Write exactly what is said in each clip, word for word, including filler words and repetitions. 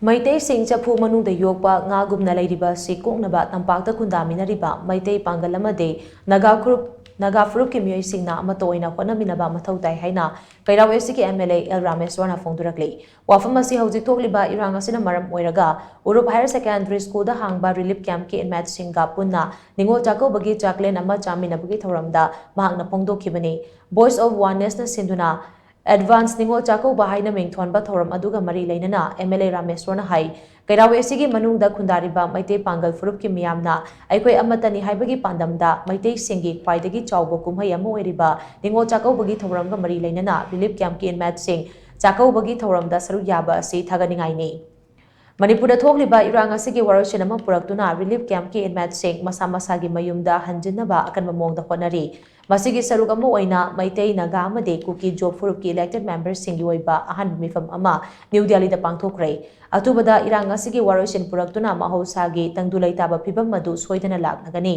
ꯃꯩꯇꯩꯁꯤꯡ ꯆꯐꯨ ꯃꯅꯨꯡꯗ ꯌꯣꯛꯄ ꯉꯥꯒꯨꯝꯅ ꯂꯩꯔꯤꯕ ꯑꯁꯤ ꯀꯣꯛꯅꯕ ꯇꯝꯄꯥꯛꯇ ꯈꯨꯟꯗꯥꯃꯤꯟꯅꯔꯤꯕ ꯃꯩꯇꯩ ꯄꯥꯡꯒꯜ ꯑꯃꯗꯤ ꯅꯥꯒꯥ ꯐꯨꯔꯨꯞ, ꯅꯥꯒꯥ ꯐꯨꯔꯨꯞꯀꯤ ꯃꯤꯑꯣꯏꯁꯤꯡꯅ ꯑꯃꯠꯇ ꯑꯣꯏꯅ ꯍꯣꯠꯅꯃꯤꯟꯅꯕ ꯃꯊꯧ ꯇꯥꯏ ꯍꯥꯏꯅ ꯀꯩꯔꯥꯎ ꯑꯦꯁ ꯁꯤꯒꯤ ꯑꯦꯝ ꯑꯦꯜ ꯑꯦ ꯑꯦꯜ ꯔꯥꯃꯦꯁ꯭ꯋꯔꯅ ꯐꯣꯡꯗꯣꯔꯛꯂꯤ꯫ ꯋꯥꯐꯝ ꯑꯁꯤ ꯍꯧꯖꯤꯛ ꯊꯣꯛꯂꯤꯕ ꯏꯔꯥꯡ ꯑꯁꯤꯅ ꯃꯔꯝ ꯑꯣꯏꯔꯒ ꯎꯔꯨꯞ ꯍꯥꯌꯔ ꯁꯦꯀꯦꯟꯗꯔꯤ ꯁ꯭ꯀꯨꯜꯗ ꯍꯥꯡꯕ ꯔꯤꯂꯤꯐ ꯀꯦꯝꯞꯀꯤ ꯏꯟꯃꯦꯠꯁꯤꯡꯒ ꯄꯨꯟꯅ ꯅꯤꯉꯣꯜ ꯆꯥꯛꯀꯧꯕꯒꯤ ꯆꯥꯛꯂꯦꯟ ꯑꯃ ꯆꯥꯃꯤꯟꯅꯕꯒꯤ ꯊꯧꯔꯝꯗ ꯃꯍꯥꯛꯅ ꯐꯣꯡꯗꯣꯛꯈꯤꯕꯅꯤ꯫ ꯚꯣꯏꯁ ꯑꯣꯐ ꯋꯥꯟꯅꯦꯁꯅ ꯁꯤꯟꯗꯨꯅ ꯑꯦꯗꯚꯥꯟꯁ ꯅꯤꯉꯣꯜ ꯆꯥꯛꯀꯧꯕ ꯍꯥꯏꯅ ꯃꯤꯡꯊꯣꯟꯕ ꯊꯧꯔꯝ ꯑꯗꯨꯒ ꯃꯔꯤ ꯂꯩꯅꯅ ꯑꯦꯝ ꯑꯦꯜ ꯑꯦ ꯔꯥꯃꯦꯁ꯭ꯋꯔꯅ ꯍꯥꯏ, ꯀꯩꯔꯥꯎ ꯑꯦꯁ ꯁꯤꯒꯤ ꯃꯅꯨꯡꯗ ꯈꯨꯟꯗꯥꯔꯤꯕ ꯃꯩꯇꯩ ꯄꯥꯡꯒꯜ ꯐꯨꯔꯨꯞꯀꯤ ꯃꯤꯌꯥꯝꯅ ꯑꯩꯈꯣꯏ ꯑꯃꯠꯇꯅꯤ ꯍꯥꯏꯕꯒꯤ ꯄꯥꯟꯗꯝꯗ ꯃꯩꯇꯩꯁꯤꯡꯒꯤ ꯈ꯭ꯋꯥꯏꯗꯒꯤ ꯆꯥꯎꯕ ꯀꯨꯝꯍꯩ ꯑꯃ ꯑꯣꯏꯔꯤꯕ ꯅꯤꯉꯣꯜ ꯆꯥꯛꯀꯧꯕꯒꯤ ꯊꯧꯔꯝꯒ ꯃꯔꯤ ꯂꯩꯅꯅ ꯔꯤꯂꯤꯐ ꯀꯦꯝꯞꯀꯤ ꯏꯟꯃꯦꯠꯁꯤꯡ ꯆꯥꯛꯀꯧꯕꯒꯤ ꯊꯧꯔꯝꯗ ꯁꯔꯨꯛ ꯌꯥꯕ ꯑꯁꯤ ꯊꯥꯒꯠꯅꯤꯡꯉꯥꯏꯅꯤ꯫ ꯃꯅꯤꯄꯨꯔꯗ ꯊꯣꯛꯂꯤꯕ ꯏꯔꯥꯡ ꯑꯁꯤꯒꯤ ꯋꯥꯔꯣꯏꯁꯤꯟ ꯑꯃ ꯄꯨꯔꯛꯇꯨꯅ ꯔꯤꯂꯤꯐ ꯀꯦꯝꯞꯀꯤ ꯏꯟꯃꯦꯠꯁꯤꯡ ꯃꯁꯥ ꯃꯁꯥꯒꯤ ꯃꯌꯨꯝꯗ ꯍꯟꯖꯤꯟꯅꯕ ꯑꯀꯟꯕ ꯃꯑꯣꯡꯗ ꯍꯣꯠꯅꯔꯤ꯫ ꯃꯁꯤꯒꯤ ꯁꯔꯨꯛ ꯑꯃ ꯑꯣꯏꯅ ꯃꯩꯇꯩ, ꯅꯥꯒꯥ ꯑꯃꯗꯤ ꯀꯨꯀꯤ ꯖꯣꯕ ꯐꯨꯔꯨꯞꯀꯤ ꯏꯂꯦꯛꯇꯦꯗ ꯃꯦꯝꯕꯔꯁꯤꯡꯒꯤ ꯑꯣꯏꯕ ꯑꯍꯥꯟꯕ ꯃꯤꯐꯝ ꯑꯃ ꯅ꯭ꯌꯨ ꯗꯦꯜꯂꯤꯗ ꯄꯥꯡꯊꯣꯛꯈ꯭ꯔꯦ꯫ ꯑꯊꯨꯕꯗ ꯏꯔꯥꯡ ꯑꯁꯤꯒꯤ ꯋꯥꯔꯣꯏꯁꯤꯟ ꯄꯨꯔꯛꯇꯨꯅ ꯃꯍꯧꯁꯥꯒꯤ ꯇꯪꯗꯨ ꯂꯩꯇꯥꯕ ꯐꯤꯕꯝ ꯑꯗꯨ ꯁꯣꯏꯗꯅ ꯂꯥꯛꯂꯒꯅꯤ꯫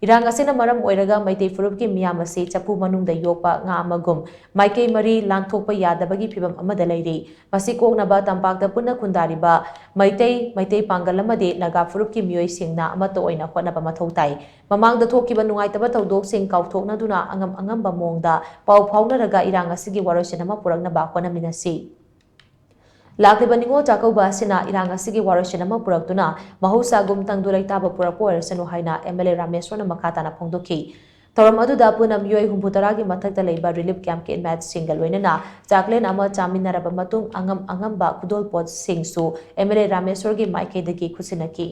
ꯏꯔꯥꯡ ꯑꯁꯤꯅ ꯃꯔꯝ ꯑꯣꯏꯔꯒ ꯃꯩꯇꯩ ꯐꯨꯔꯨꯞꯀꯤ ꯃꯤꯌꯥꯝ ꯑꯁꯤ ꯆꯐꯨ ꯃꯅꯨꯡꯗ ꯌꯣꯛꯄ ꯉꯥ ꯑꯃꯒꯨꯝ ꯃꯥꯏꯀꯩ ꯃꯔꯤ ꯂꯥꯟꯊꯣꯛꯄ ꯌꯥꯗꯕꯒꯤ ꯐꯤꯕꯝ ꯑꯃꯗ ꯂꯩꯔꯤ꯫ ꯃꯁꯤ ꯀꯣꯛꯅꯕ ꯇꯝꯄꯥꯛꯇ ꯄꯨꯟꯅ ꯈꯨꯟꯗꯥꯔꯤꯕ ꯃꯩꯇꯩ, ꯃꯩꯇꯩ ꯄꯥꯡꯒꯜ ꯑꯃꯗꯤ ꯅꯥꯒꯥ ꯐꯨꯔꯨꯞꯀꯤ ꯃꯤꯑꯣꯏꯁꯤꯡꯅ ꯑꯃꯠꯇ ꯑꯣꯏꯅ ꯍꯣꯠꯅꯕ ꯃꯊꯧ ꯇꯥꯏ꯫ ꯃꯃꯥꯡꯗ ꯊꯣꯛꯈꯤꯕ ꯅꯨꯡꯉꯥꯏꯇꯕ ꯊꯧꯗꯣꯛꯁꯤꯡ ꯀꯥꯎꯊꯣꯛꯅꯗꯨꯅ ꯑꯉꯝ ꯑꯉꯝꯕ ꯃꯑꯣꯡꯗ ꯄꯥꯎ ꯐꯥꯎꯅꯔꯒ ꯏꯔꯥꯡ ꯑꯁꯤꯒꯤ ꯋꯥꯔꯣꯏꯁꯤꯟ ꯑꯃ ꯄꯨꯔꯛꯅꯕ ꯍꯣꯠꯅꯃꯤꯟꯅꯁꯤ꯫ ꯂꯥꯛꯂꯤꯕ ꯅꯤꯉꯣꯜ ꯆꯥꯛꯀꯧꯕ ꯑꯁꯤꯅ ꯏꯔꯥꯡ ꯑꯁꯤꯒꯤ ꯋꯥꯔꯣꯏꯁꯤꯟ ꯑꯃ ꯄꯨꯔꯛꯇꯨꯅ ꯃꯍꯧꯁꯥꯒꯨꯝ ꯇꯪꯗꯨ ꯂꯩꯇꯥꯕ ꯄꯨꯔꯛꯄ ꯑꯣꯏꯔꯁꯅꯨ ꯍꯥꯏꯅ ꯑꯦꯝ ꯑꯦꯜ ꯑꯦ ꯔꯥꯃꯦꯁ꯭ꯋꯔꯅ ꯃꯈꯥ ꯇꯥꯅ ꯐꯣꯡꯗꯣꯛꯈꯤ꯫ ꯊꯧꯔꯝ ꯑꯗꯨꯗ ꯄꯨꯟꯅ ꯃꯤꯑꯣꯏ ꯍꯨꯝꯐꯨ ꯇꯔꯥꯒꯤ ꯃꯊꯛꯇ ꯂꯩꯕ ꯔꯤꯂꯤꯐ ꯀꯦꯝꯞꯀꯤ ꯏꯟꯃꯦꯠꯁꯤꯡꯒ ꯂꯣꯏꯅꯅ ꯆꯥꯛꯂꯦꯟ ꯑꯃ ꯆꯥꯃꯤꯟꯅꯔꯕ ꯃꯇꯨꯡ ꯑꯉꯝ ꯑꯉꯝꯕ ꯈꯨꯗꯣꯜꯄꯣꯠꯁꯤꯡꯁꯨ ꯑꯦꯝ ꯑꯦꯜ ꯑꯦ ꯔꯥꯃꯦꯁ꯭ꯋꯔꯒꯤ ꯃꯥꯏꯀꯩꯗꯒꯤ ꯈꯨꯠꯁꯤꯟꯅꯈꯤ꯫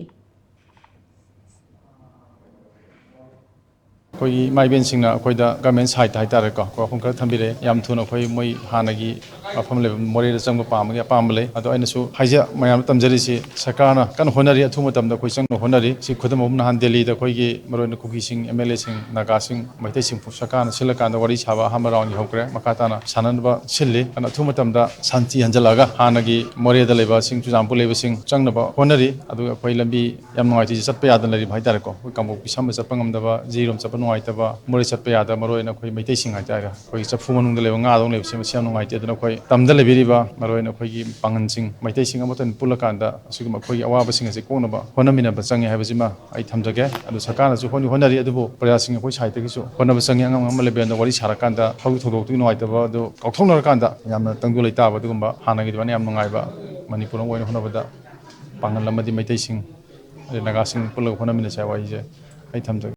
ꯑꯩꯈꯣꯏꯒꯤ ꯏꯃꯥ ꯏꯕꯦꯟꯁꯤꯡꯅ ꯑꯩꯈꯣꯏꯗ ꯒꯃꯦꯟ ꯁꯥꯏꯠꯇ ꯍꯥꯏꯇꯥꯔꯦꯀꯣ, ꯋꯥꯐꯝ ꯈꯔ ꯊꯝꯕꯤꯔꯛꯑꯦ꯫ ꯌꯥꯝ ꯊꯨꯅ ꯑꯩꯈꯣꯏ ꯃꯣꯏ ꯍꯥꯟꯅꯒꯤ ꯃꯐꯝ ꯂꯩꯕ ꯃꯣꯔꯦꯗ ꯆꯪꯕ ꯄꯥꯝꯕꯒꯤ ꯑꯄꯥꯝꯕ ꯂꯩ꯫ ꯑꯗꯣ ꯑꯩꯅꯁꯨ ꯍꯥꯏꯖ-, ꯃꯌꯥꯝꯗ ꯇꯝꯖꯔꯤꯁꯤ, ꯁꯔꯀꯥꯔꯅ ꯀꯟꯅ ꯍꯣꯠꯅꯔꯤ, ꯑꯊꯨꯕ ꯃꯇꯝꯗ ꯑꯩꯈꯣꯏ ꯆꯪꯅꯕ ꯍꯣꯠꯅꯔꯤ꯫ ꯁꯤ ꯈꯨꯗꯝ ꯑꯃ ꯅꯍꯥꯟ ꯗꯦꯜꯂꯤꯗ ꯑꯩꯈꯣꯏꯒꯤ ꯃꯔꯨꯑꯣꯏꯅ ꯀꯨꯀꯤꯁꯤꯡ, ꯑꯦꯝ ꯑꯦꯜ ꯑꯦꯁꯤꯡ, ꯅꯥꯒꯥꯁꯤꯡ, ꯃꯩꯇꯩꯁꯤꯡ ꯁꯔꯀꯥꯔꯅ ꯁꯤꯜꯂꯀꯥꯟꯗ ꯋꯥꯔꯤ ꯁꯥꯕ ꯑꯍꯥꯟꯕ ꯔꯥꯎꯟ ꯌꯧꯈ꯭ꯔꯦ꯫ ꯃꯈꯥ ꯇꯥꯅ ꯁꯥꯟꯅꯅꯕ ꯁꯤꯜꯂꯤ꯫ ꯑꯗꯨꯅ ꯑꯊꯨꯕ ꯃꯇꯝꯗ ꯁꯥꯟꯇꯤ ꯍꯟꯖꯤꯜꯂꯛꯑꯒ ꯍꯥꯟꯅꯒꯤ ꯃꯣꯔꯦꯗ ꯂꯩꯕꯁꯤꯡ, ꯆꯨꯔꯆꯥꯟꯄꯨꯔ ꯂꯩꯕꯁꯤꯡ ꯆꯪꯅꯕ ꯍꯣꯠꯅꯔꯤ꯫ ꯑꯗꯨꯒ ꯑꯩꯈꯣꯏ ꯂꯝꯕꯤ ꯌꯥꯝ ꯅꯨꯡꯉꯥꯏꯇ꯭ꯔꯤꯁꯦ ꯆꯠꯄ ꯌꯥꯗꯅ ꯂꯩꯔꯤꯕ ꯍꯥꯏꯇꯥꯔꯦꯀꯣ꯫ ꯑꯩꯈꯣꯏ ꯀꯥꯡꯄꯣꯛꯄꯤ ꯁꯝꯕ ꯆꯠꯄ ꯉꯝꯗꯕ, ꯖꯤꯔꯤꯔꯣꯝ ꯆꯠꯄ ꯅꯨꯡꯉꯥꯏꯇꯕ, ꯃꯣꯔꯦ ꯆꯠꯄ ꯌꯥꯗꯕ, ꯃꯔꯨꯑꯣꯏꯅ ꯑꯩꯈꯣꯏ ꯃꯩꯇꯩꯁꯤꯡ ꯍꯥꯏꯇꯥꯔꯦ, ꯑꯩꯈꯣꯏꯒꯤ ꯆꯐꯨ ꯃꯅꯨꯡꯗ ꯂꯩꯕ ꯉꯥꯗꯧꯅ ꯂꯩꯕꯁꯦ, ꯃꯁꯤ ꯌꯥꯝ ꯅꯨꯡꯉꯥꯏꯇꯦ꯫ ꯑꯗꯨꯅ ꯑꯩꯈꯣꯏ ꯇꯝꯗ ꯂꯩꯕꯤꯔꯤꯕ ꯃꯔꯨꯑꯣꯏꯅ ꯑꯩꯈꯣꯏꯒꯤ ꯄꯥꯡꯒꯜꯁꯤꯡ, ꯃꯩꯇꯩꯁꯤꯡ ꯑꯃꯠꯇ ꯑꯣꯏꯅ ꯄꯨꯜꯂꯀꯥꯟꯗ ꯑꯁꯤꯒꯨꯝꯕ ꯑꯩꯈꯣꯏꯒꯤ ꯑꯋꯥꯕꯁꯤꯡ ꯑꯁꯤ ꯀꯣꯛꯅꯕ ꯍꯣꯠꯅꯃꯤꯟꯅꯕ ꯆꯪꯉꯦ ꯍꯥꯏꯕꯁꯤꯃ ꯑꯩ ꯊꯝꯖꯒꯦ꯫ ꯑꯗꯨ ꯁꯔꯀꯥꯔꯅꯁꯨ ꯍꯣꯠꯅ ꯍꯣꯠꯅꯔꯤ, ꯑꯗꯨꯕꯨ ꯄ꯭ꯔꯖꯥꯁꯤꯡ ꯑꯩꯈꯣꯏ ꯁꯥꯏꯠꯇꯒꯤꯁꯨ ꯍꯣꯠꯅꯕ ꯆꯪꯉꯤ꯫ ꯑꯉꯝ ꯑꯉꯝꯕ ꯂꯦꯕꯦꯜꯗ ꯋꯥꯔꯤ ꯁꯥꯔꯀꯥꯟꯗ ꯊꯧꯗꯣꯛ ꯊꯧꯗꯣꯛꯇꯨꯒꯤ ꯅꯨꯡꯉꯥꯏꯇꯕ ꯑꯗꯨ ꯀꯥꯎꯊꯣꯛꯅꯔꯀꯥꯟꯗ ꯌꯥꯝꯅ ꯇꯪꯗꯨ ꯂꯩꯇꯥꯕ ꯑꯗꯨꯒꯨꯝꯕ ꯍꯥꯟꯅꯒꯤ ꯑꯗꯨꯃꯥꯏꯅ ꯌꯥꯝ ꯅꯨꯡꯉꯥꯏꯕ ꯃꯅꯤꯄꯨꯔ ꯑꯃ ꯑꯣꯏꯅ ꯍꯣꯠꯅꯕꯗ ꯄꯥꯡꯒꯜ ꯑꯃꯗꯤ ꯃꯩꯇꯩꯁꯤꯡ, ꯑꯗꯩ ꯅꯥꯒꯥꯁꯤꯡ ꯄꯨꯜꯂꯒ ꯍꯣꯠꯅꯃꯤꯟꯅꯁꯦ ꯍꯥꯏꯕ ꯋꯥꯍꯩꯁꯦ ꯑꯩ ꯊꯝꯖꯒꯦ꯫